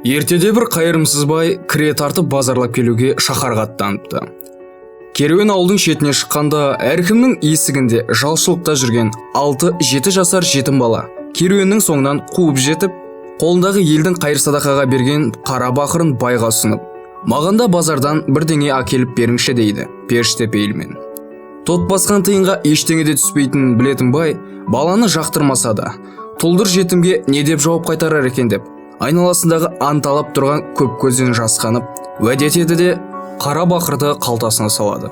Ертеде бір қайырымсыз бай кіре тартып базарлап келуге шаһарға аттаныпты. Керуен ауылдың шетіне шыққанда, әркімнің есігінде жалшылықта жүрген 6-7 жасар жетім бала керуеннің соңынан қуып жетіп, қолындағы елдің қайыр садақаға берген қара бақырын байға ұсынып, «Маған да базардан бірдеңе әкеліп беріңші», – дейді періште пейілмен. Тот басқан тиынға ештеңе де түспейтінін білетін бай баланы жақтырмаса да, тұлдыр жетімге не деп жауап қайтарар екен деп, айналасындағы анталап тұрған көп көзден жасқанып, уәде етеді де, қара бақырды қалтасына салады.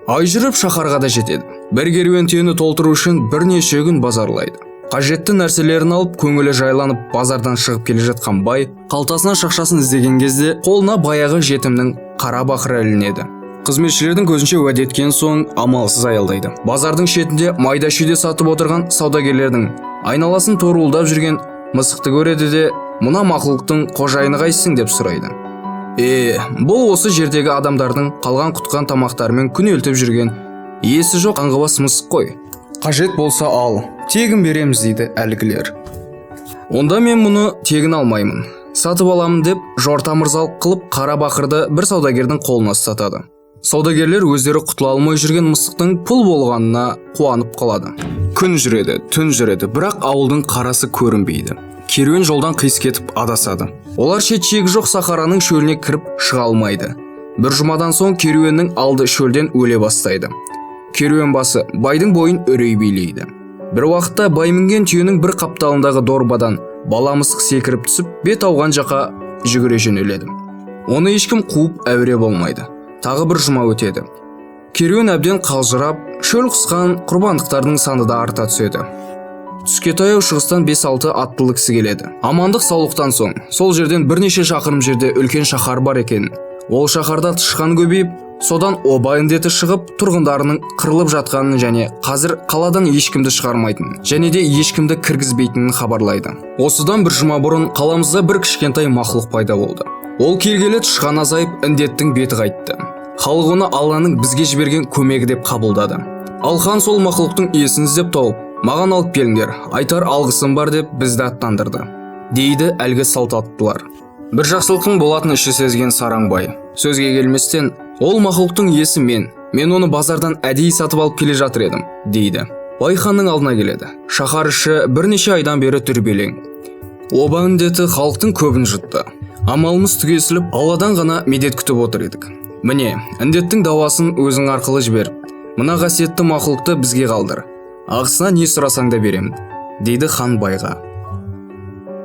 Ай жүріп шаһарға да жетеді. Бір керуен түйені толтыру үшін бірнеше күн базарлайды. Қажетті нәрселерін алып, көңілі жайланып, базардан шығып келе жатқан бай қалтасына шақшасын іздеген кезде, қолына баяғы жетімнің қара бақыры ілінеді. Қызметшілердің көзінше уәде еткен соң, амалсыз аялдайды. Базардың шетінде майда шүйде сатып отырған саудагерлердің айналасын торуылдап жүрген мысықты көреді де, «Мына мақұлықтың қожайыны қайсың?» деп сұрайды. «Е, бұл осы жердегі адамдардың қалған құтқан тамақтарымен күнелтіп жүрген иесі жоқ қаңғыбас мысық қой. Қажет болса ал, тегін береміз», – дейді әлгілер. «Онда мен мұны тегін алмаймын, сатып аламын», – деп жорта мырзалық қылып, қара бақырды бір саудагердің қолына ұстатады. Саудагерлер өздері құтыла алмай жүрген мысықтың пұл болғанына қуанып қалады. Күн жүреді, түн жүреді, бірақ ауылдың қарасы көрінбейді. Керуен жолдан қиыс кетіп, адасады. Олар шет шегі жоқ сахараның шөліне кіріп шыға алмайды. Бір жұмадан соң керуеннің алды шөлден өле бастайды. Керуен басы байдың бойын үрей билейді. Бір уақытта бай мінген түйенің бір қапталындағы дорбадан бала мысық секіріп түсіп, бет ауған жаққа жүгіре жөнеледі. Оны ешкім қуып әуре болмайды. Тағы бір жұма өтеді. Керуен әбден қалжырап, шөл қысқан, құрбандықтардың саны да арта түседі. Түске таяу шығыстан 5-6 аттылы кісі келеді. Амандық саулықтан соң, сол жерден бірнеше шақырым жерде үлкен шаһар бар екен, ол шаһарда тышқан көбейіп, содан оба індеті шығып, тұрғындарының қырылып жатқанын және қазір қаладан ешкімді шығармайтын және де ешкімді кіргізбейтінін хабарлайды. «Осыдан бір жұма бұрын қаламызда бір кішкентай мақұлық пайда болды. Ол келгелі тышқан азайып, індеттің беті қайтты. Халық оны Алланың бізге жіберген көмегі деп қабылдады. Ал хан сол мақұлықтың иесін іздеп тауып, маған алып келіңдер, айтар алғысым бар деп бізді аттандырды», – дейді әлгі салт аттылар. Бір жақсылықтың болатынын іші сезген сараң бай сөзге келместен: «Ол мақұлықтың иесі мен, мен оны базардан әдейі сатып алып келе жатыр едім», – дейді. Бай ханның алдына келеді. Шаһар іші бірнеше айдан бері дүрбелең. Оба індеті халықтың көбін жұтты. Амалымыз түгесіліп, Алладан ғана медет күтіп отыр едік. Міне, індеттің дауасын өзің арқылы жібер. Мына қасиетті мақұлықты бізге қалдыр. Ақысына не сұрасаң да беремін, – дейді хан байға.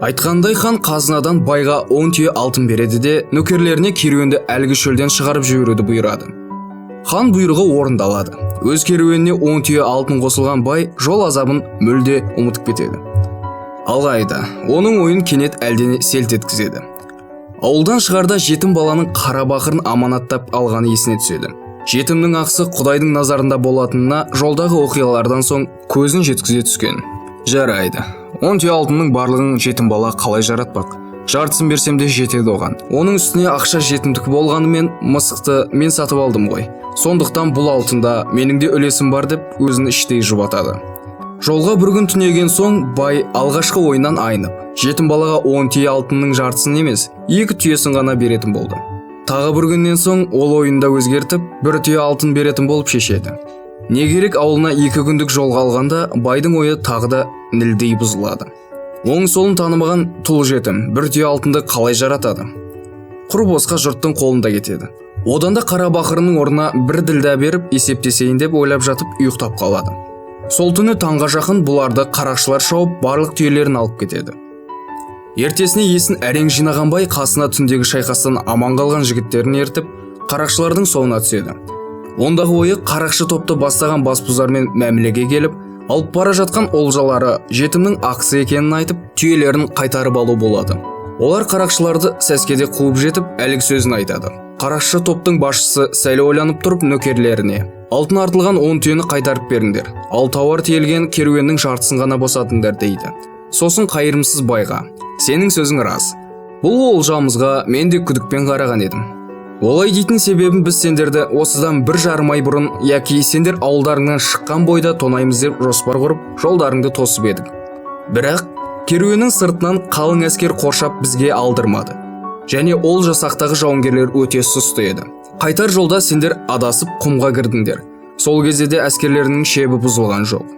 Айтқандай, хан қазынадан байға 10 түйе алтын береді де, нөкерлеріне керуенді әлгі шөлден шығарып жіберуді бұйырады. Хан бұйрығы орындалады. Өз керуеніне 10 түйе алтын қосылған бай жол азабын мүлде ұмытып кетеді. Алайда оның ойын кенет әлдене селт еткізеді. Ауылдан шығарда жетім баланың қара бақырын аманаттап алғаны есіне түседі. Жетімнің ақысы Құдайдың назарында болатынына жолдағы оқиғалардан соң көзін жеткізе түскен. «Жарайды, 10 түйе алтынның барлығын жетім бала қалай жаратпақ? Жартысын берсем де жетеді оған. Оның үстіне ақша жетімдікі болғанымен, мысықты мен сатып алдым ғой. Сондықтан бұл алтында менің де үлесім бар», – деп өзін іштей жұбатады. Жолға бір күн түнеген соң бай алғашқы ойынан айнып, жетім балаға 10 түйе алтынның жартысын емес, екі түйесін ғана беретін болды. Тағы бір күннен соң ол ойын да өзгертіп, бір түйе алтын беретін болып шешеді. Не керек, ауылына 2 күндік жол қалғанда байдың ойы тағы да нілдей бұзылады. Оң солын танымаған тұл жетім бір түйе алтынды қалай жаратады? Құр босқа жұрттың қолында кетеді. Одан да қара бақырының орнына бір ділдә беріп есептесейін деп ойлап жатып, ұйықтап қалады. Сол түні таңға жақын бұларды қарақшылар шауып, барлық түйелерін алып кетеді. Ертесіне есін әрең жинаған бай қасына түндегі шайқастан аман қалған жігіттерін ертіп, қарақшылардың соңына түседі. Ондағы ойы қарақшы топты бастаған басбұзармен мәмілеге келіп, алып бара жатқан олжалары жетімнің ақысы екенін айтып, түйелерін қайтарып алу болады. Олар қарақшыларды сәскеде қуып жетіп, әлгі сөзін айтады. Қарақшы топтың басшысы сәл ойланып тұрып, нөкерлеріне: «Алтын артылған 10 түйені қайтарып беріңдер, ал тауар тиелген керуеннің жартысын ғана босатыңдар», – дейді. Сосын қайырымсыз байға: «Сенің сөзің рас. Бұл олжамызға мен де күдікпен қараған едім. Олай дейтін себебім, біз сендерді осыдан 1,5 ай бұрын, яки сендер ауылдарыңнан шыққан бойда тонаймыз деп жоспар құрып, жолдарыңды тосып едік. Бірақ керуеннің сыртынан қалың әскер қоршап, бізге алдырмады. Және ол жасақтағы жауынгерлер өте сұсты еді. Қайтар жолда сендер адасып құмға кірдіңдер. Сол кезде де әскерлерінің шебі бұзылған жоқ.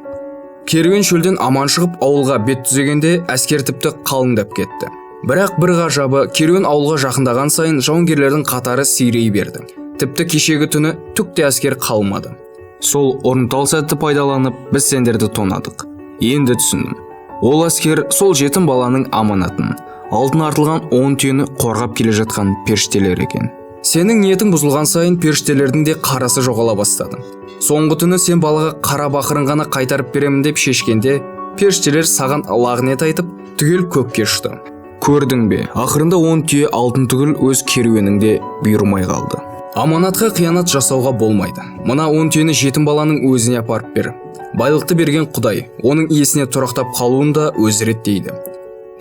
Керуен шөлден аман шығып, ауылға бет түзегенде әскер тіпті қалыңдап кетті. Бірақ бір ғажабы, керуен ауылға жақындаған сайын жауынгерлердің қатары сирей берді. Тіпті кешегі түні түк те әскер қалмады. Сол ұрымтал сәтті пайдаланып, біз сендерді тонадық. Енді түсіндім. Ол әскер сол жетім баланың аманатын, алтын артылған 10 түйені қорғап келе жатқан періштелер екен. Сенің ниетің бұзылған сайын періштелердің де қарасы жоғала бастады. Соңғы түні сен балаға қара бақырын ғана қайтарып беремін деп шешкенде, періштелер саған лағнет айтып, түгел көкке ұшты. Көрдің бе, ақырында 10 түйе алтын түгіл, өз керуенің де бұйырмай қалды. Аманатқа қиянат жасауға болмайды. Мына 10 түйені жетім баланың өзіне апарып бер. Байлықты берген Құдай, оның иесіне тұрақтап қалуын да өзі реттейді.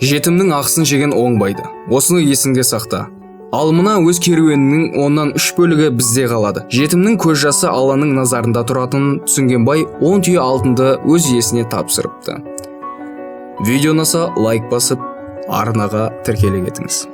Жетімнің ақысын жеген оңбайды. Осыны есіңде сақта. Ал мына өз керуенінің оннан үш бөлігі бізде қалады. Жетімнің көз жасы Алланың назарында тұратынын түсінген бай 10 түйе алтынды өз иесіне тапсырыпты. Видео ұнаса, лайк басып, арнаға тіркеле кетіңіз.